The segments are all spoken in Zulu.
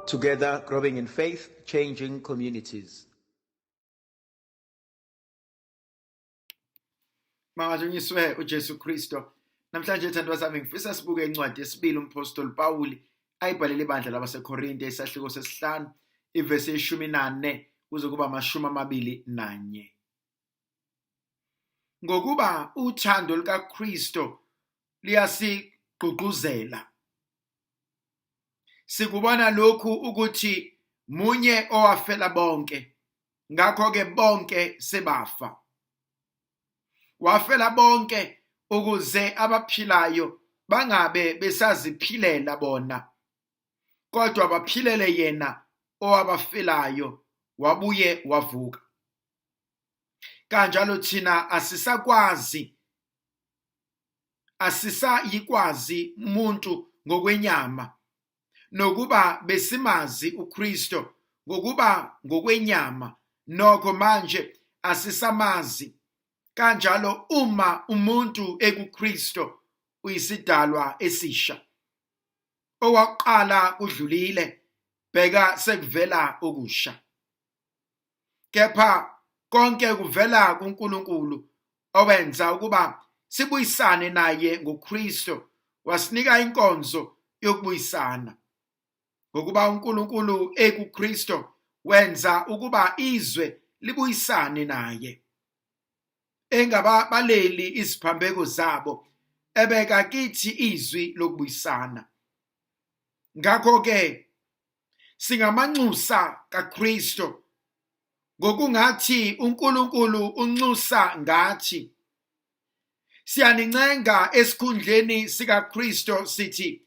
Together, growing in faith, changing communities. Makadunyiswe uJesu Kristo. Namhlanje thandwa sami ngifisa sibuke incwadi yesibili umpostoli Pawuli ayibhalele ibandla labaseKorinte isahluko sesihlanu ivesi yeshumi nane kuze kuba 21. Ngokuba uthando lukaKristo liyasigqugquzela. Sikubona lokhu ukuthi munye owafela bonke, ngakho-ke bonke sebafa. Wafela bonke ukuze abaphilayo bangabe besaziphilela bona, kodwa baphilele yena owabafelayo wabuye wavuka. Kanjalo thina asisakwazi asisayikwazi umuntu ngokwenyama, nokuba besimazi uKristo ngokuba ngokwenyama, nokho manje asisamazi. Kanjalo uma umuntu ekuKristo uyisidalwa esisha. Okwakuqala kudlulile, bheka sekuvela okusha. Kepha konke kuvela kuNkulunkulu owenza ukuba sibuyisane naye ngoKristo, wasinika inkonzo yokubuyisana. Ngokuba uNkulunkulu ekuKristo wenza ukuba izwe libuyisane naye, engababaleli iziphambeko zabo, ebeka kithi izwi lokubuyisana. Ngakho-ke singamanxusa kaKristo, ngokungathi uNkulunkulu unxusa ngathi. Siyanincenga esikhundleni sikaKristo sithi,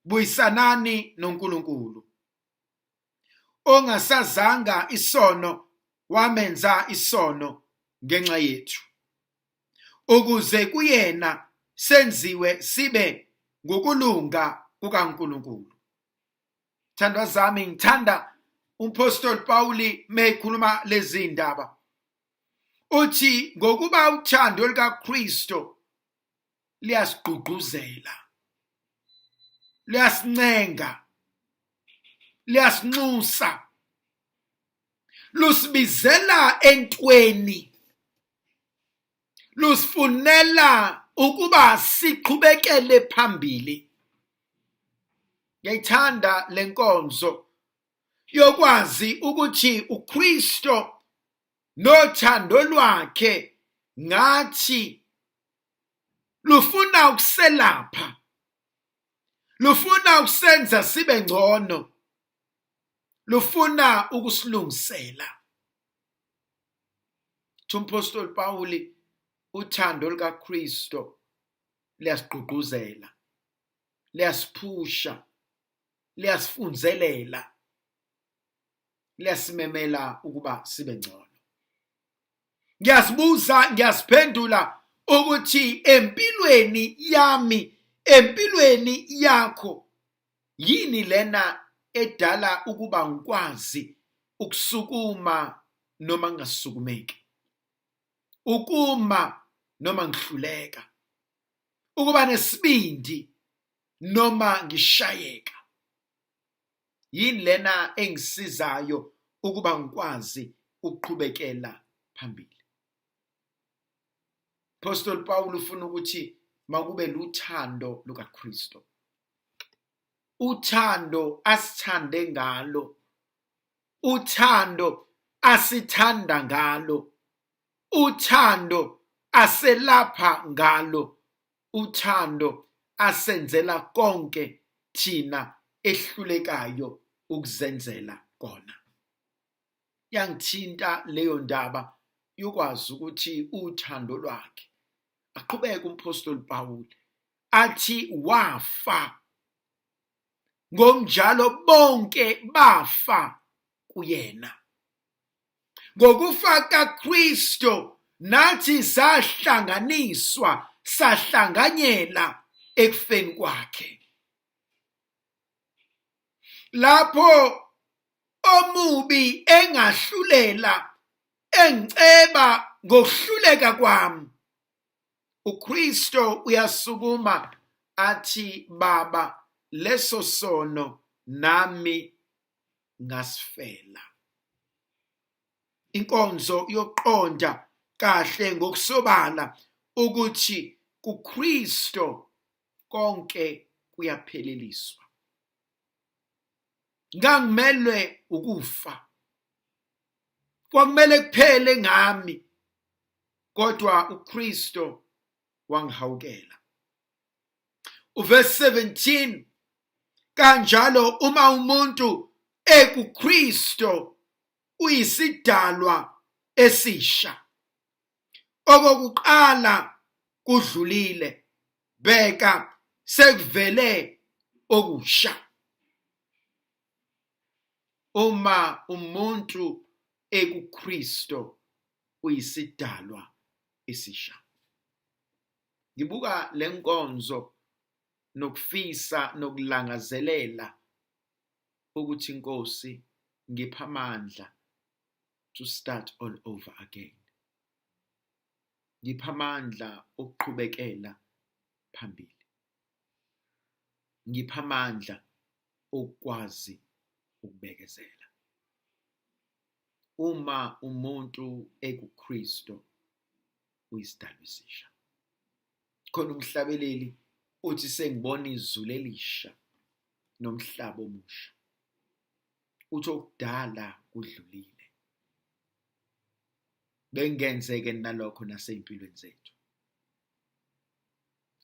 buyisanani noNkulunkulu. Ongasazanga isono wamenza isono ngenxa yethu, ukuze kuyena senziwe sibe ngokulunga kukaNkulunkulu. Thandwa zami, ngithanda umpostoli Pawuli mekhuluma lezi ndaba. Uthi ngokuba uthando lukaKristo liyasigqugquzela, liyasincenga, liyasinxusa, lusibizela entweni, lusifunela ukuba siqhubekele phambili. Ngiyayithanda lenkonzo yokwazi ukuthi uKristo nothando lwakhe ngathi lufuna ukuselapha, lufuna ukusenza sibe ngcono, lufuna ukusilungisela. Umpostoli Pawuli, uthando lukaKristo liyasigqugquzela, liyasiphusha, liyasifunzelela, liyasimemela ukuba sibe ngcono. Ngiyazibuza, ngiyaziphendula ukuthi empilweni yami, empilweni yakho, yini lena edala ukuba ngikwazi ukusukuma noma ngingasukumeki, ukuma noma ngihluleka, ukuba nesibindi noma ngishayeka. Yini lena engisizayo ukuba ngikwazi ukuqhubekela phambili? Apostle Paul ufuna ukuthi makube luthando lukaKristo, uthando asithande ngalo, uthando asithanda ngalo, uthando aselapha ngalo, uthando asenzela konke thina ehlulekayo ukuzenzela kona. Yangithinta leyo ndaba yokwazi ukuthi uthando lwakhe. Aqhubeke umpostoli Paul athi wafa, ngokunjalo bonke bafa kuyena. Ngokufa kaKristo nathi sahlanganiswa, sahlanganyela ekufeni kwakhe. Lapho omubi engahlulela engiceba ngokuhluleka kwami, uKristo uyasukuma athi, Baba, leso sono nami ngasifela. Inkonzo yokuqonda kahle ngokusobala ukuthi kuKristo konke kuyapheleliswa. Ngangimelwe ukufa, kwakumele kuphele ngami, kodwa uKristo wangihawukela. Uverse 17, kanjalo uma umuntu ekuKristo uyisidalwa esisha, okokuqala kudlulile, bheka sekuvele okusha. Uma umuntu ekuKristo uyisidalwa esisha. Ngibuka lenkonzo nokufisa nokulangazelela ukuthi inkosi ngipha amandla to start all over again. Ngipha amandla okuqhubekela phambili. Ngipha amandla okukwazi ukubekezela. Uma umuntu ekuKristo uyisidalwa esisha. Khona umhlabeleli uthi sengibona izulu elisha nomhlaba omusha. Uthi okudala kudlulile. Bengenzeke nalokho nasey'mpilweni zethu.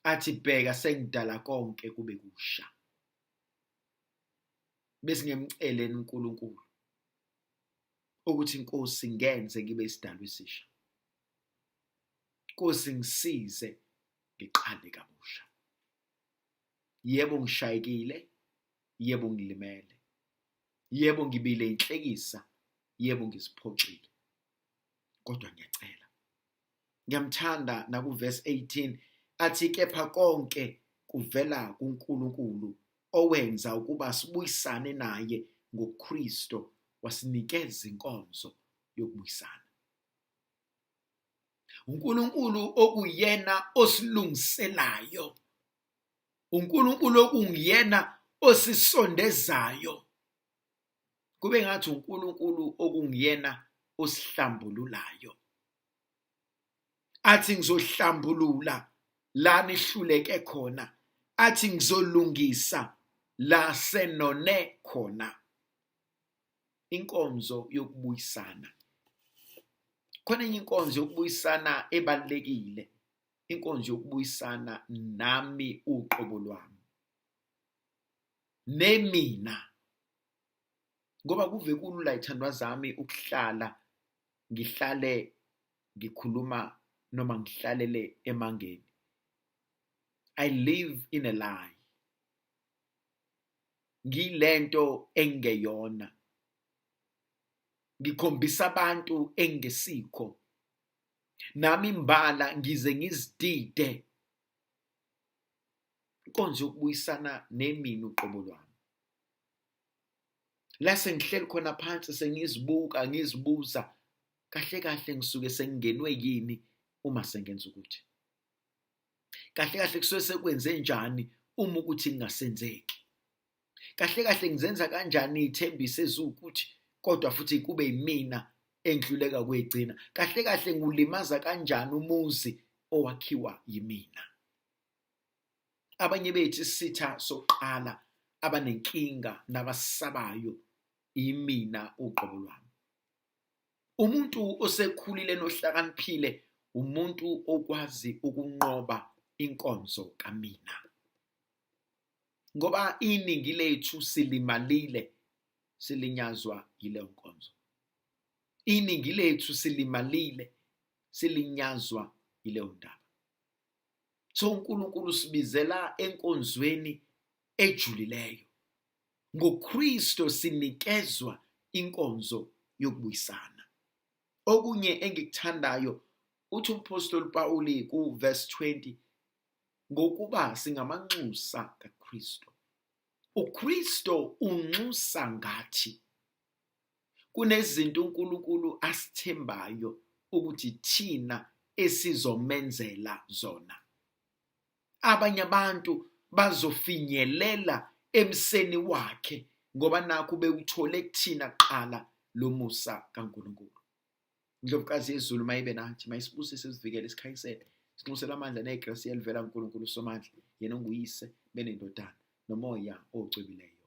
Athi bheka sengidala konke kube kusha. Besingemceleni uNkulunkulu ukuthi inkosi ngenze ngibe isidalwa esisha. Nkosi ngisize ngiqale kabusha. Yebo ngishayekile, yebo ngilimele. Yebo ngibile inhlekisa, yebo ngiziphoxile. Kodwa ngiyacela. Ngiyamthanda nakuverse 18 athi kepha konke kuvela kuNkulunkulu owenza ukuba sibuyisane naye ngoKristo wasinikeza inkonzo yokubuyisana. uNkulunkulu okuyena osilungiselayo, uNkulunkulu okunguyena osisondezayo, kube ngathi uNkulunkulu okunguyena osihlambululayo. Athi ngizohlambulula la nihluleke khona, athi ngizolungisa la senone khona. Inkonzo yokubuyisana. Khona enye inkonzo yokubuyisana ebalulekile, inkonzo yokubuyisana nami uqobo lwami. Nemina. Ngoba kuve kulula ithandwa zami ukuhlala ngihlale ngikhuluma noma ngihlalele emangeni. I live in a lie. Ngiyilento engeyona. Ngikhombisa abantu engesikho. Nami imbala ngize ngizidide. Inkonzo yokubuyisana nemina uqobo lwami. La sengihleli khona phansi sengizibuka ngizibuza kahle kahle ngisuke sengingenwe yini uma sengenza ukuthi. Kahle kahle kusuke sekwenze njani uma ukuthi kungasenzeki. Kahle kahle ngizenza kanjani iy'thembiso eziwukuthi kodwa futhi kube yimina engihluleka kuyigcina. Kahle kahle ngiwulimaza kanjani umuzi owakhiwa yimina. Abanye bethu isitha sokuqala abanenkinga nabasabayo imina uqobo lwami. Umuntu osekhulile nohlakaniphile umuntu okwazi ukunqoba inkonzo kamina. Ngoba iningi lethu silimalile, silinyazwa yileyo nkonzo. Iningi lethu silimalile, silinyazwa yileyo ndaba. So uNkulunkulu usibizela enkonzweni ejulileyo. NgoKristo sinikezwa inkonzo yokubuyisana. Okunye engikuthandayo uthi umphostoli Pawuli ku-verse 20 ngokuba singamanxusa kaKristo. UKristo unxusa ngathi. Kunezinto uNkulunkulu asithembayo ukuthi thina esizomenzela zona. Abanye abantu bazofinyelela emseni wakhe. ngoba nakho bewuthole kuthina kuqala lo musa kaNkulunkulu. Indlovukazi yezulu mayibe nathi, mayisibusise, sivikele, sikhanyisele, sinxusele amandla negrasi elivela kuNkulunkulu uSomandla, yena onguyise benendodana nomoya ocwebileyo.